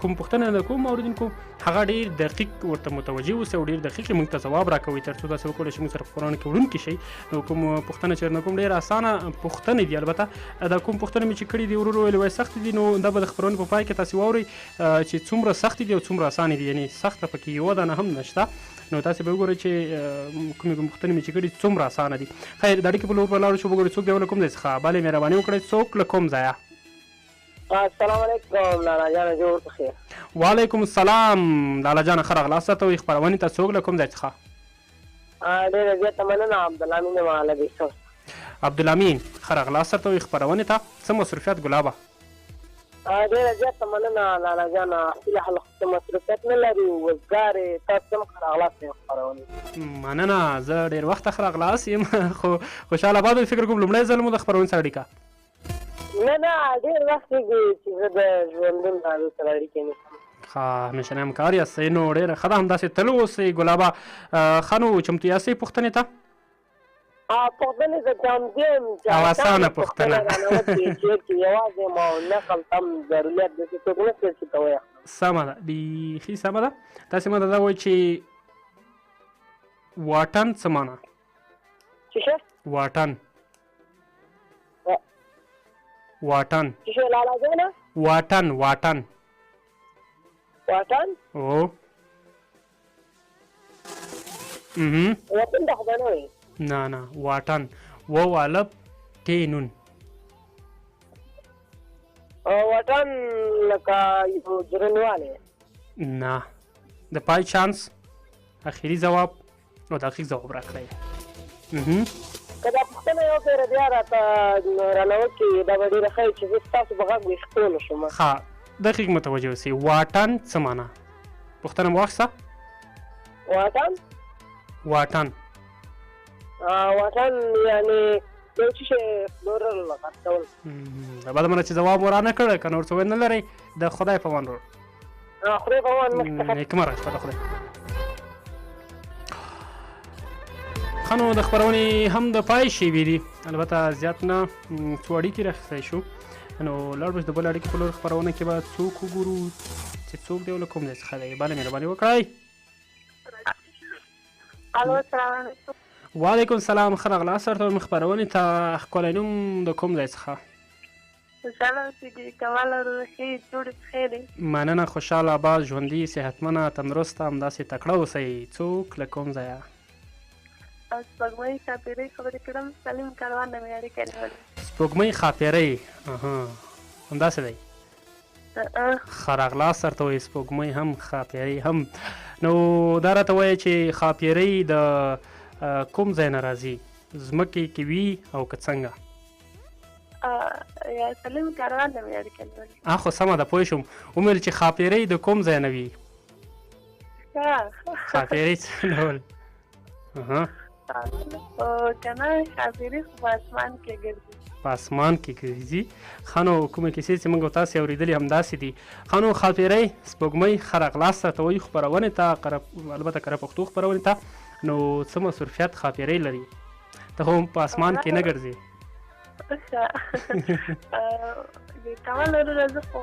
کوم پوښتنه د کوم اورېدونکو هغه ډېر دقیق ورته متوجه اوسئ او ډېر دقیق یې موږ ته ځواب راکوي، تر څو تاسې وکولی شئ موږ سره په خپرونه کې وړونکي شئ. نو کوم پوښتنه چې درنه کوم، ډېره اسانه پوښتنې دي. البته دا کوم پوښتنې مې چې کړې دي، ورور ویل وایي سختې دي، نو دا به د خپرونې په پای کې تاسې واورئ چې څومره سختې دي او څومره اسانې دي، یعنې سخته پکې یوه دانه هم نشته. نو تاسې به وګورئ چې کومې کوم پوښتنې مې چې کړي څومره اسانه دي. خیر، د اړیکې په لور به لاړو شو، وګورئ څوک دی او له کوم ځای څخه. بله مهرباني وکړئ، څوک له کوم ځایه؟
السلام علیکم لالا جانه، جوړ په خیر.
وعلیکم السلام لالا جانه، ښه راغلاست راته وایي خپرونې ته. څوک له کوم ځای څخه؟
ډېره زیاته مننه، عبدالامین یم له بېسوس.
عبدالامین، ښه راغلاست درته وایي خپرونې ته. څه مصروفیت ګلابه؟
ډېره زیاته مننه لالا جانه، هیله خلک څه مصروفیت نه لري، وزګار یې. تاسو هم ښه راغلاست یم خپرونې.
مننه، زه ډېر وخته ښه راغلاست یم، خو خوشحاله آباد. فکر کوم لومړی ځل مو د خپرونې سره اړیکه.
نه نه، ډېر وخت کېږي چې زه د ژوندون راډیو سره اړیکې نیسم.
ښه، همېشنی همکار یاستئ، نو ډېره ښه ده، همداسې تل اوسئ ګلابه. ښه، نو چمتو یاستئ پوښتنې ته؟
پوښتنې ته چمتو یم.
او اسانه پوښتنه
رانه وکړي چې یوازې یم او نقل ته هم ضرورت داسې څوک نشته چې ته ویې.
سمه ده، بیخي سمه ده. تاسې ماته دا وایئ چې واټن څه معنا؟
څه شی؟
واټن واټن.
څه شی لالا جانه؟
واټن واټن
واټن.
او
واټن د خدای نه وي.
نه نه، واټن، و الف ټ نون.
واټن لکه یو درنوالی.
نه، د پای چانس، اخري ځواب او دقیق ځواب راکړئ.
که دا پوښتنه یو پېره بیا راته رانه وکړي، دا به ډېره ښه وي چې زه ستاسو په غږ ویښتو نه شم.
ښه، دقیق متوجه اوسئ. واټن څه معنا؟ پوښتنه مو واخیسته؟
واټن؟
واټن.
واټن یعنې یو څه شی پلورل، خرڅول.
د بده منه چې ځواب مو رانه کړ. که نور څه ویل نه لرئ، د خدای په امان ورور.
خدای په امان، مخکې ښه.
نیکمرغه شپه د خدای. ښه، نو د خپرونې هم د پای شیبې دي، البته زیات نه، څو اړیکې راخیستی شو. نو لاړ به د بل اړیکې په لور. خپرونه کې به څوک وګورو چې څوک دی او له کوم ځای څخه دی. بله مهرباني وکړئ.
الو، السلام علیکم.
وعلیکم السلام، ښه راغلاست درته وایم خپرونې ته. ښکلی نوم، د کوم ځای څخه؟
خوشحاله اوسئ کمال ورور، ښه یې، جوړ پخیر یې؟
مننه، خوشحاله آباد، ژوندي، صحتمنه، تندرسته، همداسې تکړه اوسئ. څوک له کوم ځایه؟
سپوږمۍ ښاپېرۍ خبرې کړم، سلیم کاروان نه مې اړیکه نیولې.
سپوږمۍ ښاپېرۍ، همداسې دی؟ ښه راغلاست درته وایي سپوږمۍ هم ښاپېرۍ هم. نو دا راته وایه چې ښاپېرۍ د کوم ځای نه راځي، ځمکې کې وي او که څنګه؟
یا سلیم کاروان نه مې اړیکه نیولې.
خو سمه ده، پوه شوم. ومې ویل چې ښاپېرۍ د کوم ځای نه وي؟ ښاپېرۍ څه ډول؟
که نه ښاپېرۍ خو په اسمان کې ګرځي.
په اسمان کې ګرځي. ښه نو کومې کیسې چې موږ تاسې اورېدلي همداسې دي. ښه نو ښاپېرۍ سپوږمۍ ښه راغلاست راته وایي خپرونې ته، البته کره پښتو خپرونې ته. نو څه مصروفیت ښاپېرۍ لري؟ ته خو په اسمان کې نه ګرځې.
ښه د کمال وروره، زه خو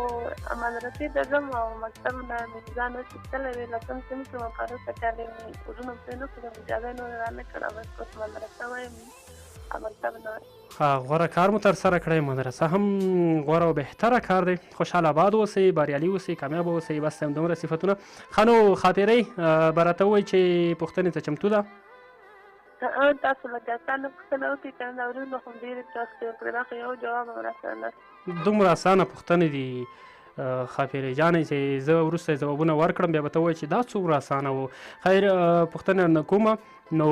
مدرسې ته ځم او مکتب نه مې ځان اوس ایستلی دی. لسم صنف کې مې پروسه کال مې وروڼو پرې نه ښودم، اجازه یې نوره رانه کړه. بس اوس مدرسه وایم او مکتب نه وایم.
ښه غوره کار مو ترسره کړی، مدرسه هم غوره او بهتره کار دی. خوشحاله آباد اوسئ، بریالي اوسئ، کامیاب اوسئ. بس همدومره صفتونه. ښه نو ښاپېرۍ به راته ووایي چې پوښتنې ته چمتو ده؟
تاسو لږ اسانه پوښتنه وکړئ، که نه دا وروڼه خو ډېرې سختې وکړې، دا خو یو جواب هم راسره نشته.
دومره اسانه پوښتنې دي ښاپېرۍ جانې چې زه وروسته یې ځوابونه ورکړم بیا به ته ووایې چې دا څومره اسانه و. خیر پوښتنه نه کومه. نو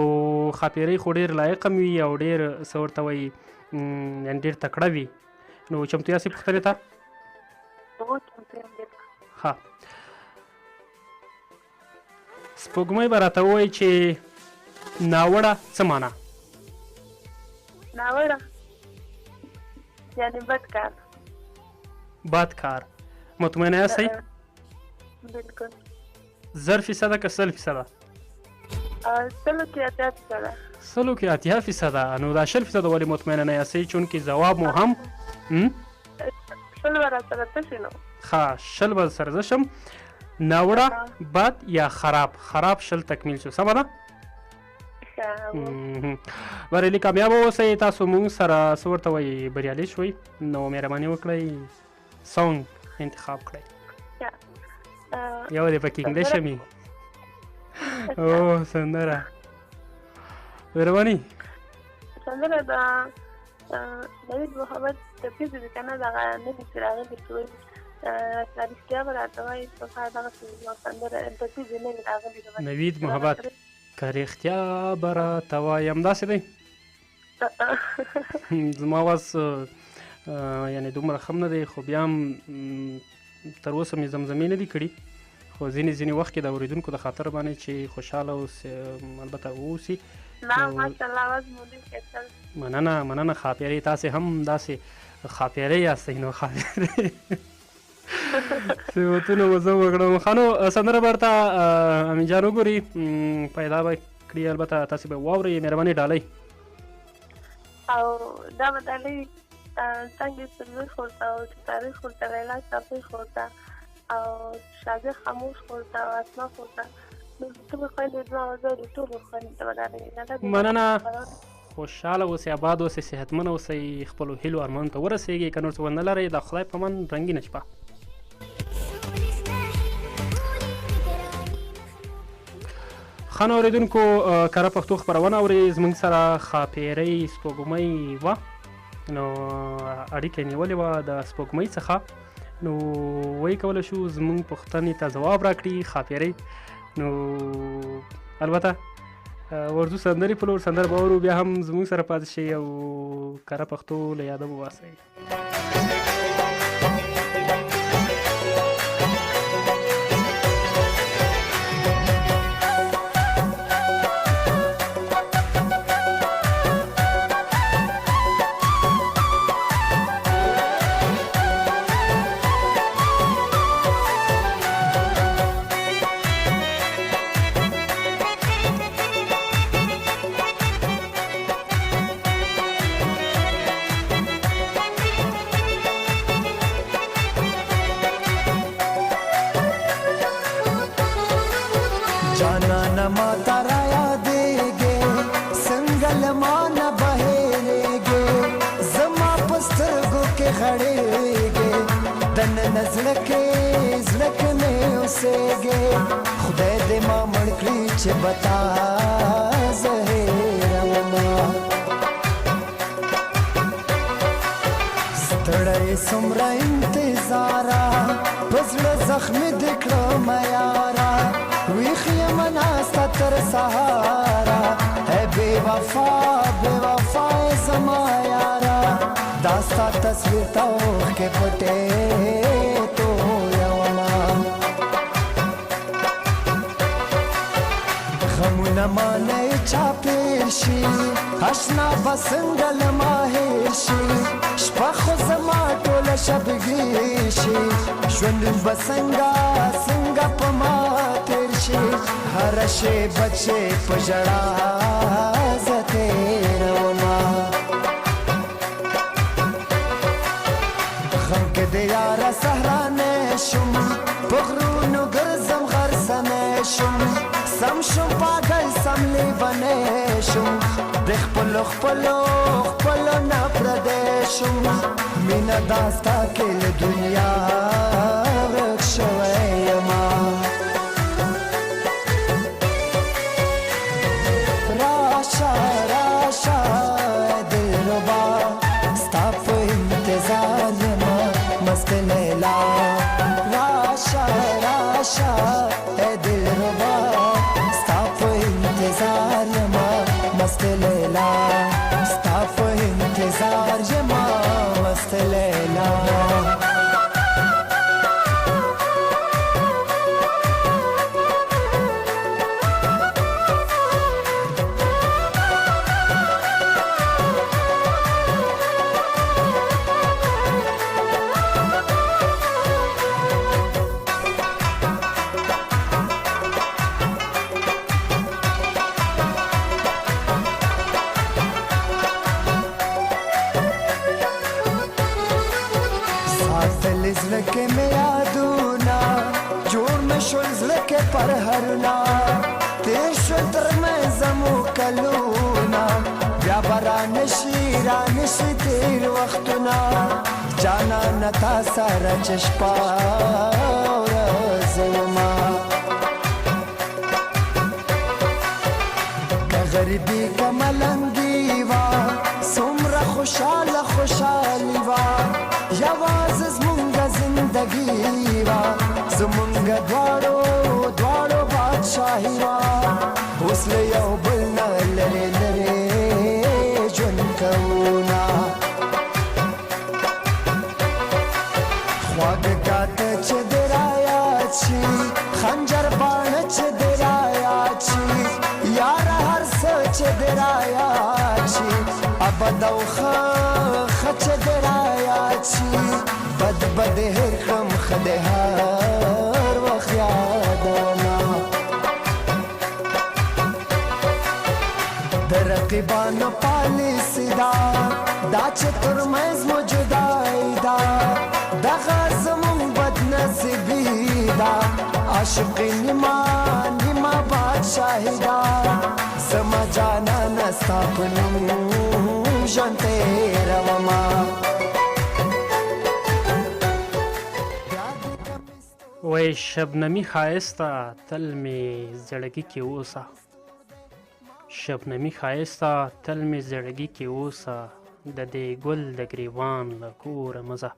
ښاپېرۍ خو ډېر لایق هم وي او ډېر څه ورته وایي، یعنې ډېر تکړه وي. نو چمتو یاستئ پوښتنې ته؟
هو چمتو یم بالکل.
ښه سپوږمۍ به راته ووایي چې ناوړه څه معنا؟
ناوړه یعنی بد کار.
بد کار. مطمئنه یاستئ؟
بالکل.
100% که 100%؟
سلو کې 80%.
سلو کې 80%. نو دا 20% ولې مطمئنه نه یاستئ؟ چونکې ځواب مو هم
20 به راسره څه شي نو؟
ښه 20 به سره زه شم. ناوړه، بد یا خراب. خراب 20 تکمیل شو، سمه ده؟ بریالي کامیاب اوسئ. تاسو موږ سره څه ورته وایي بریالي شوئ، نو مهرباني وکړئ سونګ انتخاب کړئ. یو دې پکې انګلیش هم وي. او سندره مهرباني.
سندره د نوید محمد ټپیزې دي که نه، دغه نوي چې راغلي چې وایي رښتیا به راته وایي صفا دغسې یوه سندره ټپیزې نوي راغلي دي.
نوید محبت که رښتیا به راته وایم، داسې دی؟ زما آواز یعنې دومره ښه هم نه دی، خو بیا هم تر اوسه مې زمزمې نه دي کړي، خو ځینې ځینې وخت کې د اورېدونکو د خاطر باندې چې خوشحاله اوسي البته واوسي.
نه ماشاءالله آواز مو ډېر ښایسته دی.
مننه مننه ښاپېرۍ، تاسې هم داسې ښاپېرۍ یاستئ، نو ښاپېرۍ صفتونه به زه وکړم. ښه نو سندره به ورته امین جان وګوري، پیدا به کړي، البته تاسې به واورئ. مهرباني ډالۍ.
او دا به ډالۍ څنګه سلوي خور ته او تاریخ خور ته، لیلا صافۍ خور ته او شازیه خاموش خور ته او اسما خور ته، نو ټولو خویندو زما وزر ټولو خویندو ته به ډالۍ.
مننه، خوشحاله اوسئ، اباد اوسئ، صحتمن اوسئ، خپلو هیلو ارمانو ته ورسیږئ. که نور څه ونه لرئ د خدای په من رنګینه شپه. ښه نو اورېدونکو کره پښتو خپرونه اورئ. زموږ سره ښاپېرۍ سپوږمۍ وه، نو اړیکه یې نیولې وه د سپوږمۍ څخه، نو ویې کولی شو زموږ پوښتنې ته ځواب راکړي ښاپېرۍ. نو البته ورځو سندرې په لور، سندره به اورو، بیا هم زموږ سره پاتې شئ او کره پښتو له یاده وباسئ.
خدای دې ما مړ کړي چې به تا زه هېرومه. ستړی څومره انتظاره په زړه زخمي دې کړمه یاره، ویښ یمه ناسته تر سهاره، ای بې وفا بې وفا یې زما یاره، دا ستا تصویر ته اوښکې پټې تویومه. غمونه مانه چاپېر شي، اشنا به څنګه له ما هېر شي، شپه خو زما ټوله شبګیر شي، ژوند به څنګه څنګه په ما تېر شي، هره شېبه چې په ژړا زه تېرومه. غم کې د یاره صحرا نه شم، په غرونو ګرځم غرڅنی شم، سم شم پاگل سم لیونی شم، د خپلو خپلو خپلو نه پردی شم، مینه دا ستا کې له دنیا ورک شوی یمه. راشه راشه دلربا، ستا په انتظار یمه مست لیلا، راشه راشه دلربا، ستا په انتظار یمه مست لیلا، ستا په انتظار یمه مست لیلا. ساتل زړه کې مې یادونه، جوړ مې شول زړه کې پرهرونه، تېر شول تر منځه مو کلونه، بیا به رانشي رانشي تېر وختونه، جانانه تا سره چې شپه ورځ ومه. که غریبي که ملنګي وه، څومره خوشحاله خوشحالي وه، یوازې زمونږ زندګي وه، زمونږ دواړو دواړو بادشاهي وه، اوس له یو بل نه لرې لرې ژوند کوونه. خواږه کاته چې دې رایاد شي، خنجر باڼه چې دې رایاد شي، یاره هر څه چې دې رایاد شي، ابد او ښه ښه چې دې رایاد شي، بد بد هېر کړم ښه دې هر وخت یادومه. د رقیبانو پالیسي ده، دا چې ترمنځ مو جدایي ده، دغه زموږ بدنصیبي ده، عاشقي نیمه نیمه بادشاهي ده، زما جانانه ستا په نوم ژوند تېرومه.
وای شبنمي ښایسته تل مې زړګي کې اوسه، شبنمي ښایسته تل مې زړګي کې اوسه، د دې ګل د ګریوان له کوره مه ځه.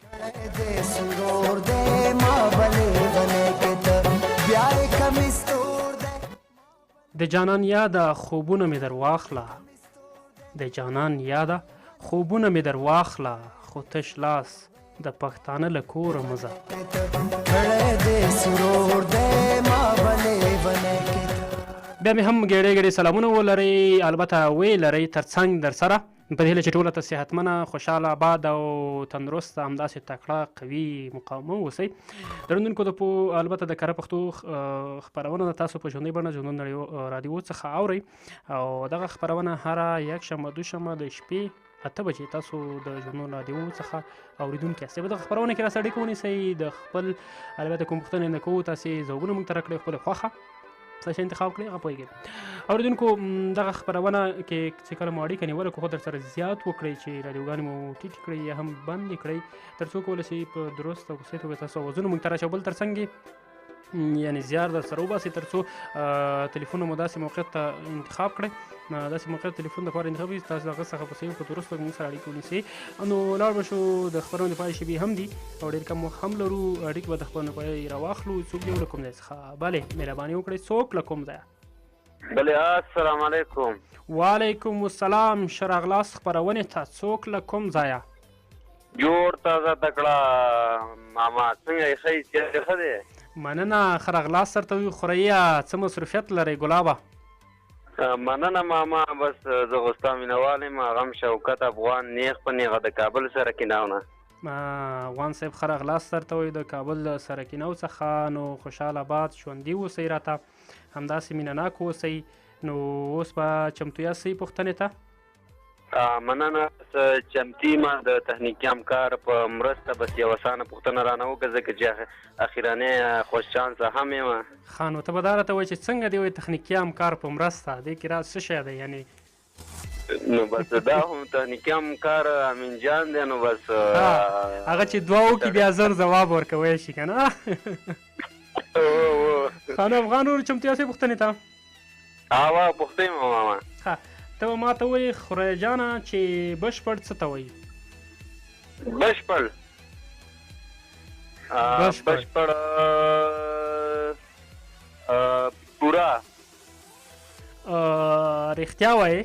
د جانان یاده خوبونه مې در واخله، د جانان یاده خوبونه مې در واخله، خو تش لاس د پښتانه له کوره مه ځه. بیا مې هم ګېډۍ ګېډۍ سلامونه ولرئ، البته ویې لرئ ترڅنګ در سره، په دې هیله چې ټوله ته صحتمنه، خوشحاله، آباد او تندرسته، همداسې تکړه، قوي، مقاومه اوسئ. درندونکو د البته د کره پښتو خپرونه د تاسو په ژوندۍ بڼه ژوندون رادیو څخه اورئ، او دغه خپرونه هره یکشنبه دوشنبه د شپې 8 بجې تاسو د ژوندون رادیو څخه اورېدونکي یاست. په دغه خپرونه کې راسره اړیکه ونیسئ، د خپل البته کوم پوښتنې نه کوو، تاسې ځوابونه موږ ته راکړئ، خپله خوښه څه شی انتخاب کړئ هغه پوهېږئ. اورېدونکو دغه خپرونه کې چې کله مو اړیکه نیوله کوښښ در سره زیات وکړئ چې رادیوګانې مو ټیټې کړئ یا هم بندې کړئ، تر څو کولی شئ په درست او صحیح توګه تاسو آوازونه موږ ته راشي، او بل تر څنګ یعنی زیار در سره وباسئ تر څو تلیفون مو داسې موقعیت ته انتخاب کړئ، داسې موقعیت تلیفون دپاره انتخاب کړئ چې تاسو د هغه څخه په صحیح او په درست توګه موږ سره اړیکه ونیسئ. نو لاړ به شو، د خپرونې پای شېبې هم دي او ډېر کم وخت هم لرو، اړیکې به د خپرونې پای راواخلو. څوک دی او له کوم ځای څخه؟ بله مهرباني وکړئ، څوک له کوم ځایه؟
بله السلام علیکم.
وعلیکم السلام. ښه راغلاست خپرونې ته. څوک له کوم ځایه؟
جوړ تازه تکړه ماما، څنګه یې؟ ښه یې؟ صحت دې ښه دی؟
مننه، ښه راغلاست درته وي خوریا. څه مصروفیت لرئ ګلابه؟
مننه ماما، بس زه خو ستا مینهوال یم، هغه هم شوکت افغان، نیغ په نیغه د کابل سره کیناو نه.
افغان صاحب ښه راغلاست درته وایو د کابل له سرکینو څخه. نو خوشحال آباد ژوندي اوسئ، راته همداسې مینه ناک اوسئ. نو اوس به چمتو یاستئ پوښتنې ته؟
مننه، چمتي ما د تخنیکي همکار په مرسته بس یو اسانه پوښتنه رانه وکړه، ځکه چې اخیرنی خوش چانس هم یم.
ښه، نو ته به دا راته وایې چې څنګه دې وایي تخنیکي همکار په مرسته، دې کې راز څه شی دی یعنې؟
نو بس دا هم تخنیکي همکار امین جان دی، نو بس
هغه چې دعا وکړي بیا زر ځواب ورکوی شي که نه. ښه، نو افغان ورور چمتو یاستئ پوښتنې ته؟
وا پوښتنې مو ماما.
ښه، ته به ما ته وایې خوریا جانه چې بشپړ څه ته وایي؟
بشپړ بشپړ پورا.
رښتیا وایې؟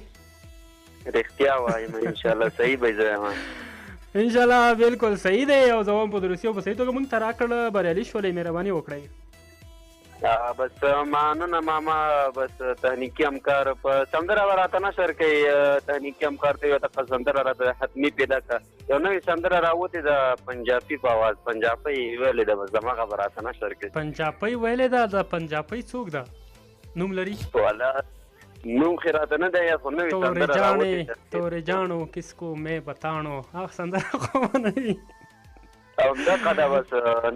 رښتیا وایم، ان شاء الله صحیح به زه یم.
ان شاء الله بالکل صحیح دی او ځواب په درستي او په صحیح توګه موږ ته راکړ، بریالي شولئ، مهرباني وکړئ.
بس مننه ماما، بس تخنیکي همکار په سندره به راته نشر کوي. تخنیکي همکار ته یوه دقه سندره راته حتمي پیدا کړه، یو نوې سندره راوتې ده پنجابي په اواز، پنجابۍ ویلې ده، بس هماغه به راته نشر کوي.
پنجابۍ ویلې ده؟ د پنجابۍ څوک ده، نوم لري؟
والا نوم خو راته نه دی یاد، خو نوې سندره راوتې ده.
تورې جاڼو کسکو مې بتاڼو، هغه سندره خو نه وي.
همدغه ده، بس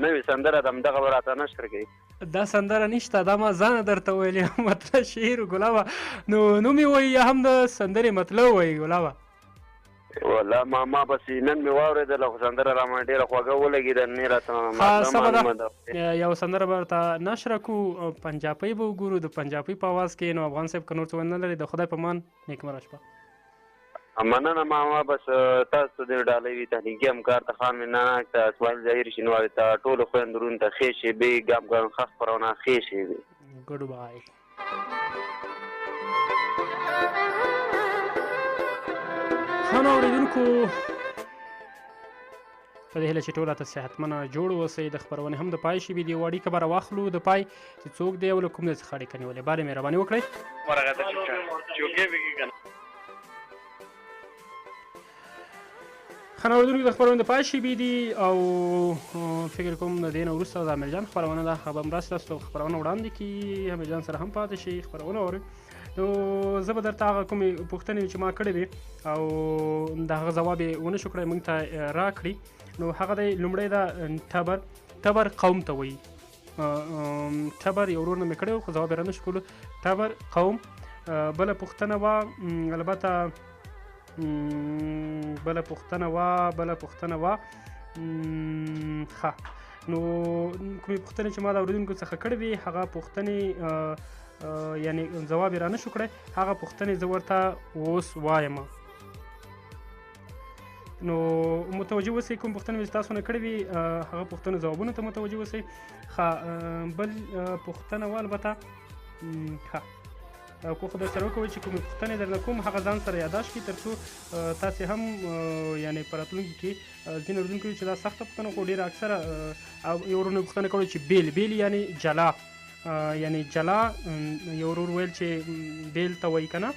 نوې سندره ده، همدغه به راته نشر کوي.
دا سندره نشته، دا ما ځانه درته ویلې، مطلب شعر ګلابه، نو نوم یې وایي یا هم د سندرې مطلب وایي ګلابه؟
والله ماما بس نن مې واورېدله، خو سندره را باندې ډېره خوږه ولګېده، نه راته
ښه سمه ده، یو سندره به ورته نشره کړو، پنجابۍ به وګورو د پنجابۍ په اواز کې. نو افغان صاحب که نور څه ونه لري د خدای په مان، نیکمرغه شپه.
مننه ماما، بس تاسو ته دې ډالۍ وي، تخنیکي همکار ته، خان مینه ته، اسماعیل ظهیر شینواري ته، ټولو خویندو وروڼو ته ښې شېبې، ګام ګام ښه خپرونه، ښې شېبې.
ګډ بای. ښه نو اورېدونکو، په دې هیله چې ټول راته صحتمنه جوړ اوسئ. د خپرونې هم د پای شېبې دي، یوه اړیکه به راواخلو د پای چې څوک دی او له کوم ځای څخه اړیکه نیولې. بله مهرباني وکړئ. ښه نو اورېدونکو، د خپرونې د پای شېبې دي او فکر کوم د دې نه وروسته د امیر جان خپرونه ده، هغه به هم راسي تاسو ته خپرونه وړاندې کړي. امیر جان سره هم پاتې شئ، خپرونه واورئ. نو زه به درته هغه کومې پوښتنې چې ما کړې وې او د هغه ځواب یې ونه شو کړی موږ ته راکړي. نو هغه دی لومړی ده ټبر، ټبر قوم ته وایي. ټبر یو ورور نه مې کړی و خو ځواب یې رانه شو کولو. ټبر قوم. بله پوښتنه وه البته، بله پوښتنه وه، بله پوښتنه وه. ښه، نو کومې پوښتنې چې ما د اورېدونکو څخه کړې وې هغه پوښتنې یعنې ځواب یې رانه شو کړی، هغه پوښتنې زه ورته اوس وایم. نو متوجه اوسئ، کوم پوښتنې مې چې تاسو نه کړې وي هغه پوښتنو ځوابونو ته متوجه اوسئ. ښه، بل پوښتنه وه البته. ښه، کوښښ در سره وکوئ چې کومې پوښتنې درنه کوم هغه ځان سره یاداشت کړئ، تر څو تاسې هم یعنې په راتلونکي کې ځینې اورېدونکي چې دا سخته پوښتنه خو ډېره اکثره یو ورور نه پوښتنه کوله چې بېل، بېل یعنې جلا، یعنې جلا. یو ورور ویل چې بېل ته وایي که نه،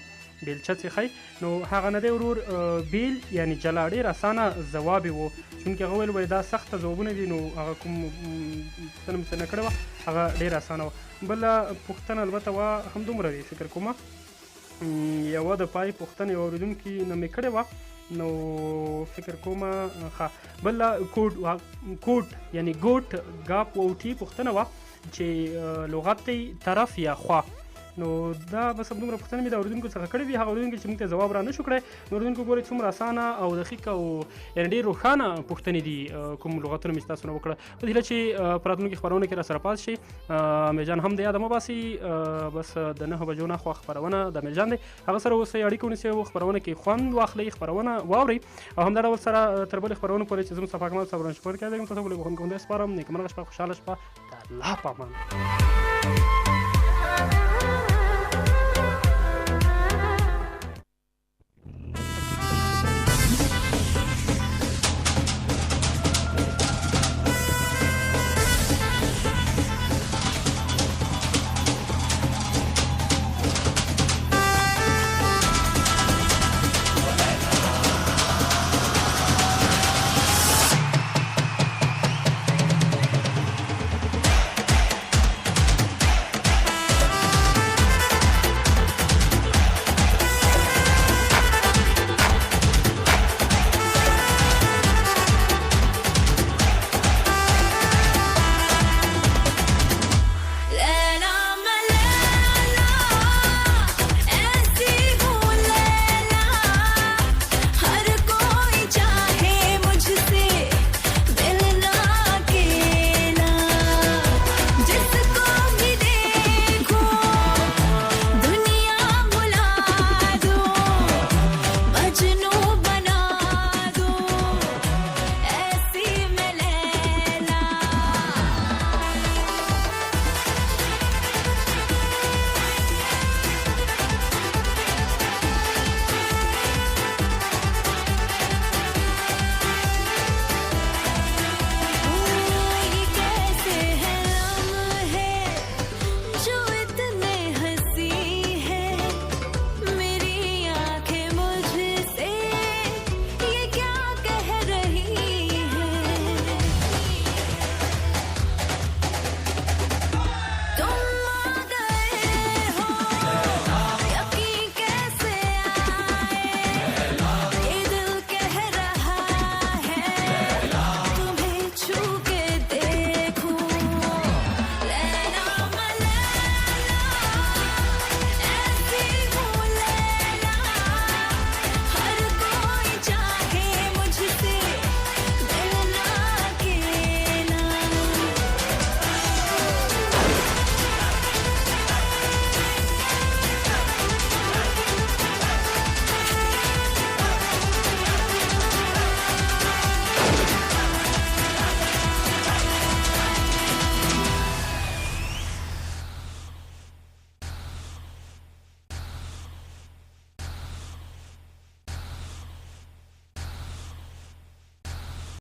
بیلچه څه ښی، نو هغه نه دی ورور، بیل یعنې جلا. ډېر اسانه ځواب یې و، چونکې هغه ویل وایي دا سخته ځوابونه دي، نو هغه کوم پوښتنه مې څه نه کړې وه، هغه ډېره اسانه وه. بله پوښتنه البته وه همدومره وي فکر کوم، یوه د پای پوښتنه یو اورېدونکي نه مې کړې وه، نو فکر کوم ښه. بله کوټ، کوټ یعنې ګوټ، ګاپ او ټي پوښتنه وه چې لغت دی طرف یا خوا. نو دا بس همدومره پوښتنې مې د اورېدونکو څخه کړې وي. هغه اورېدونکي چې موږ ته ځواب را نه شو کړی، نو اورېدونکو ګورئ څومره اسانه او دقیق او یعنې ډېر روښانه پوښتنې دي، کوم لغتونه مې چې تاسو نه وکړه. په دې هیله چې په راتلونکي خپرونه کې را سره پاتې شئ. امیر جان هم د یاده مه باسئ، بس د 9 بجو نه خوا خپرونه د امیر جان دی، هغه سره اوسئ، اړیکه ونیسئ او خپرونه کې خوند واخلئ، خپرونه واورئ. او همدا ډول سره تر بلې خپرونې پورې چې زه مصطفی کمال صاحب ورنشپور کې ځم، تاسو له بخښونکو سپارم. نیکمرغه شپه، خوشحاله شپه، د الله په امان.